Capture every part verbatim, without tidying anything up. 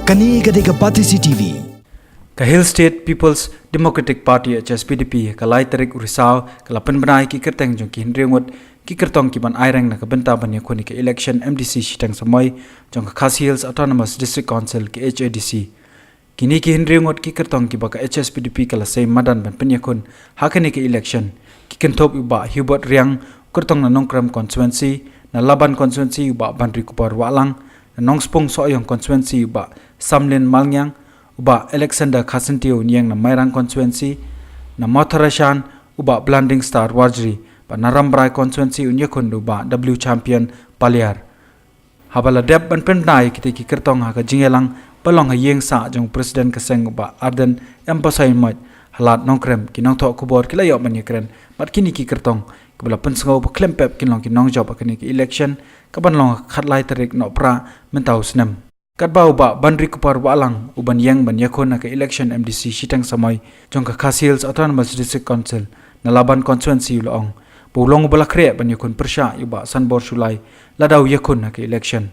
Kane ka dei ka Batesi T V. Ka Hill State People's Democratic Party, H S P D P, ka lai tarik u Risaw ka la pynbna ïa ki kyrteng jong ki hynriew ngut ki kyrtong ki ban ai reng na ka bynta ban ïakhun ïa ka election M D C shiteng samoi jong ka Khasi Hills Autonomous District Council, ka H A D C. Kine ki hynriew ngut ki kyrtong kiba ka H S P D P ka la sei madan ban pynïakhun ha kane ka election ki kynthup ïa u Bah Hubert Riang, u kyrtong na Nongkrem constituency, na Laban constituency u Bah Banrikupar Wahlang, na Nongspung Sohiong constituency u Bah Samlin Malngiang, u Bah Alexander Kharsyntiew un ïeng na Mairang constituency, na Mawthadraishan u Bah Blunding Star Warjri, bad na Rambrai constituency un ïakhun da u Bah W Champion Paliar. Haba la dep ban pynbna ïa kita ki kyrtong ha ka jingïalang ba long ha ïing sah jong u President ka seng u Bah Ardent M Basaiawmoit ha Lad Nongkrem, ki nongthoh khubor ki la ïoh ban ïakren bad kine ki kyrtong kiba la pynsngew ba khlem pep kin long ki nongjop ha kane ka election kaban long ha ka khatlai tarik Nohprah mynta u snem. Katba u Bah Banrikupar Wahlang u ban ïeng ban ïakhun ha ka election M D C shiteng samoi jong ka Khasi Hills Autonomous District Council na Laban constituency u la ong ba u long uba la khreh ban ïakhun pyrshah ïa u Bah Sanbor Shullai lada u ïakhun ha ka election.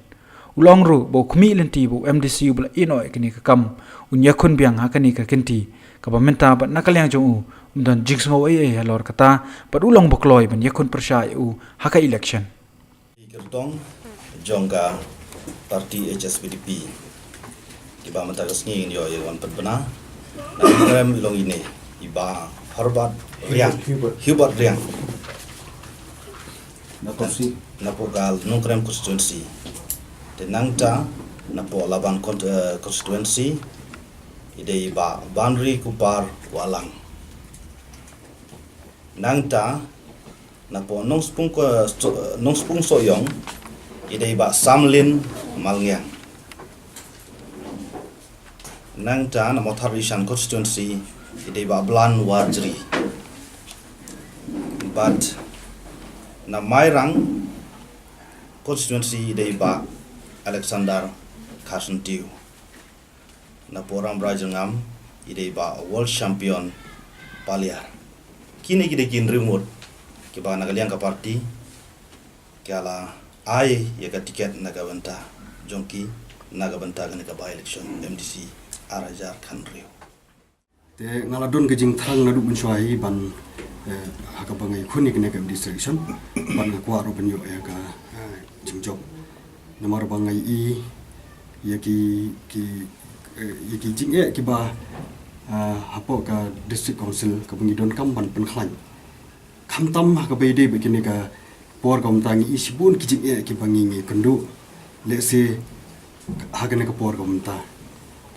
U la ong ruh ba u khmih lynti ba u M D C uba la ïehnoh ïa kane ka kam un ïakhun biang ha kane ka kynti kaba mynta, bad na ka liang jong u, um don jingsngew ei ei halor kata, bad u long ba kloi ban ïakhun pyrshah ïa u ha ka election. Ki kyrtong jong ka party H S P D P kiba mynta ka sngi ngin ïoh ïa wan pynbna. Na Nongkrem i long ine, i Bah Herbert Riang, Hubert. Hubert Riang. Na Nongkrem constituency. Te nangta napoh Laban con-, eh, constituency, i dei i Bah Banrikupar Wahlang. Nangta napoh Nongspung ko-, Nongspung Sohiong, i dei i Bah Samlin Malngiang. Nangta na Mawthadraishan constituency, i dei i Bah Blan Warjri. Bad na Mairang constituency, i dei i Bah Alexander Kharsyntiew. Napoh Rambrai Jyrngam, i dei i Bah World Champion Paliar. Kine ki dei ki hynriew ngut kiba na ka liang ka party ka la ai ïa ka tiket na ka bynta jong ki na ka bynta kane ka by-election M D C ar hajar khathynriew. Te nga la don ka jingthrang naduh mynshuwa hi ban, eh, ha kaba nga ïakhun ïa kane ka M D C election, ban nga kwah ruh ban ïoh ïa ka, eh, jingjop. Namar ba nga ïohi ïa ki, ki, eh, ïa ki jingeh kiba, eh, hapoh ka district council kaba ngi donkam ban pynkhlaiñ. Khamtam ha kaba ïadei bad kine ka por ka mynta ngi ïohi shibun ki jingeh kiba ngi, ngi kynduh. Lehse ha kane ka por ka mynta.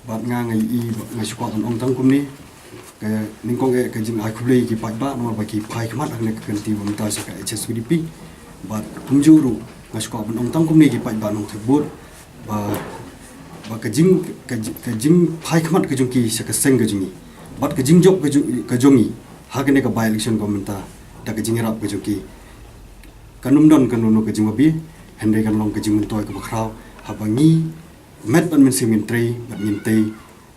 Bad nga, nga ïohi, nga shu kwah ban ong tang kumne. Ka nyngkong eh ka jingai khublei ki paidbah namar ba ki phai khmat ha kane ka kynti ba mynta sha ka H S P D P. Bad kumjuh ruh nga shu kwah ban ong tang kumne ki paidbah Nongthymmai ba, ba ka jing, ka ji-, ka jingphai khmat ka jong ki sha ka seng ka jong ngi bad ka jingjop ka jong, ka jong ngi ha kane ka by-election ka mynta da ka jingïarap ka jong ki, kan ym don kano kano ka jingbabe, hynrei kan long ka jingmyntoi kaba khraw haba ngi met bad mynsiem ngin trei bad ngin tei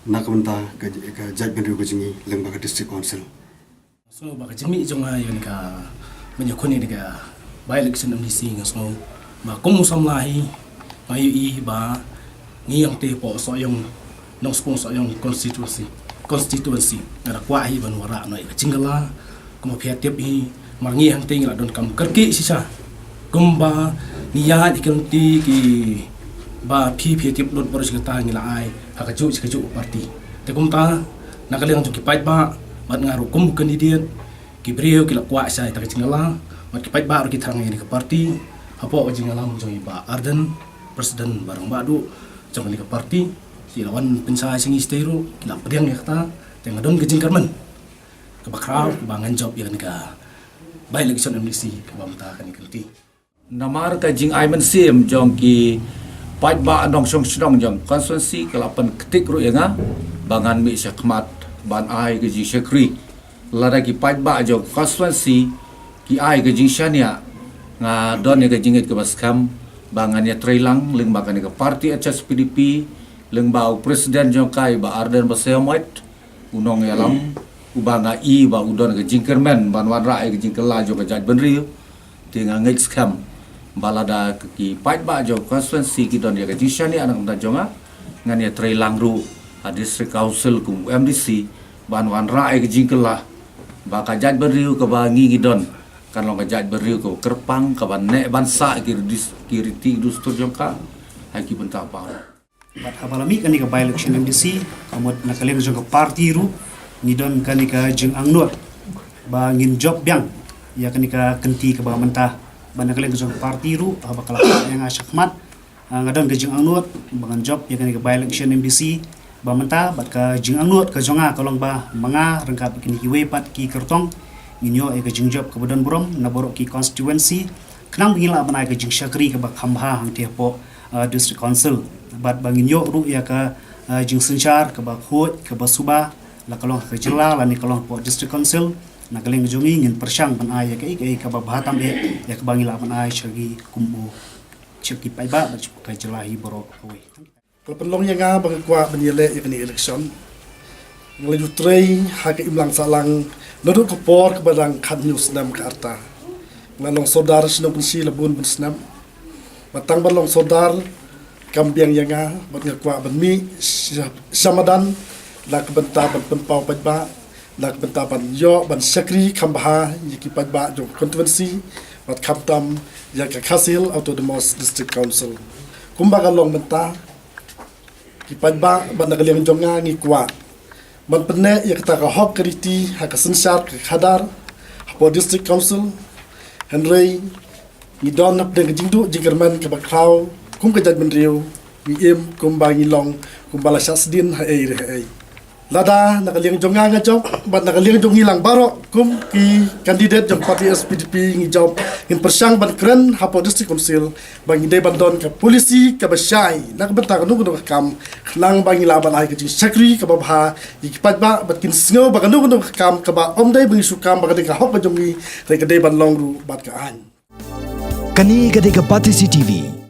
na ka bynta ka, ka jaitbynriew ka jong ngi lyngba ka district council. Sngew ba ka jingmih jong nga ïa kane ka, ban ïakhun ïa kane ka by-election M D C, nga sngew ba kum u samla hi nga ïohi ba ngi hangtei hapoh Sohiong, Nongspung Sohiong constituency, constituency nga da kwah hi ban wanrah noh ïa ka jingkylla. Kumba phi ïatip hi, mar ngi hangtei ngi la donkam kyrkieh shisha. Kumba ngi ïaid ha ki lynti kiba phi, phi ïatip lut baroh shi katta, ngi la ai ha kajuh shi kajuh ka party. Te kumta na ka liang jong ki paidbah bad nga ruh kum candidate, ki briew ki la kwah shisha ïa kata ka jingkylla, bad ki paidbah ruh ki thrang ïa kane ka party. Hapoh ka jingïalam jong i Bah Ardent, President ba rangbah duh jong kane ka party, ki la wan pynshai sha ngi shatei ruh, ki la pdiang ïa kata. Te nga don ka jingkyrmen kaba khraw ba ngan jop ïa kane ka by-election M D C kaba mynta kane ka lynti. Namar ka jingai mynsiem jong ki paidbah nongshong shnong jong constituency ka la pynktik ruh ïa nga ba ngan mih shakhmat ban ai ka jingshakri. Lada ki paidbah jong constituency ki ai ka jingshaniah, nga don ïa ka jingngeit kaba skhem ba ngan ïatreilang lyngba kane ka party H S P D P, lyngba u president jong ka i Bah Ardent Basaiawmoit, u nongïalam uba nga i ba u don ka jingkyrmen ban wanrah ïa ka jingkylla jong ka jaitbynriew. Te nga ngeit skhem ba lada ki paidbah jong constituency ki don ïa ka jingshaniah na ka bynta jong nga, Ngan ïatreilang ruh ha District Council kum u M D C ban wanrah ïa ka jingkylla ba ka jaitbynriew kaba ngi ngi don kan long ka jaitbynriew kaba kyrpang, kaba neh ban sah ki ridis-, ki riti dustur jong ka ha ki bynta baroh. Bad haba la mih kane ka by-election M D C, ka mut na ka liang jong ka party ruh ngi don kane ka jingangnud ba ngin jop biang ïa kane ka kynti kaba mynta. Bad na ka liang jong ka party ruh, haba ka la ïa nga shakhmat, ah, nga don ka jingangnud ba ngan jop ïa kane ka by-election M D C ba mynta. Bad ka jingangnud ka jong nga ka long ba ma nga ryngkat bad kine kiwei pat ki kyrtong ngin ïoh ïa ka jingjop kaba don burom na baroh ki constituency, khnang ba ngin lah ban ai ka jingshakri kaba kham bha hangtei hapoh, ah, District Council. Bad ba ngin ïoh ruh ïa ka, ah, jingsynshar kaba khuid, kaba suba, la ka long ha ka jylla lane ka long hapoh District Council. Na ka liang jong ngi ngin pyrshang ban ai ïa kaei kaei kaba bha tam eh ïa kaba ngi lah ban ai sha ki kum u, sha ki paidbah bad sha ka jylla hi baroh kawei. Ka la pynlong ïa nga ba nga kwah ban ïaleh ïa kane election. Nga la ïuh trei ha ka imlang sahlang naduh ka por kaba dang khathynñiew snem ka rta. Nga la long sordar shnong Pynshi la bun bun snem. Bad tang ban long sordar kam biang ïa nga, bad nga kwah ban mih sha, sha madan na ka bynta ban pynpaw paidbah, na ka bynta ban ïoh ban shakri kham bha ïa ki paidbah jong ka constituency bad khamtam ïa ka Khasi Hills Autonomous District Council. Kumba ka long mynta, ki paidbah bad na ka liang jong nga ngi kwah ban pynneh ïa kata ka hok ka riti ha ka synshar ka khadar hapoh District Council. Hynrei ngi don hapdeng ka jingduh jingkyrmen kaba khraw kum ka jaitbynriew, ngi im kumba ngi long, kumba la shah sdien haei re haei. Lada na ka liang jong nga nga jop bad na ka liang jong ngi lang baroh kum ki candidate jong party S P D P ngi jop, ngin pyrshang ban kren hapoh District Council ba ngi dei ban don ka policy kaba shai na ka bynta kano kano ka kam, khnang ba ngi lah ban ai ka jingshakri kaba bha ïa ki paidbah bad kin sngew ba kano kano ka kam kaba ym dei ba ngi shu kam ba ka dei ka hok ka jong ngi, hynrei ka dei ban long ruh bad ka aiñ. Kane ka dei ka Batesi T V.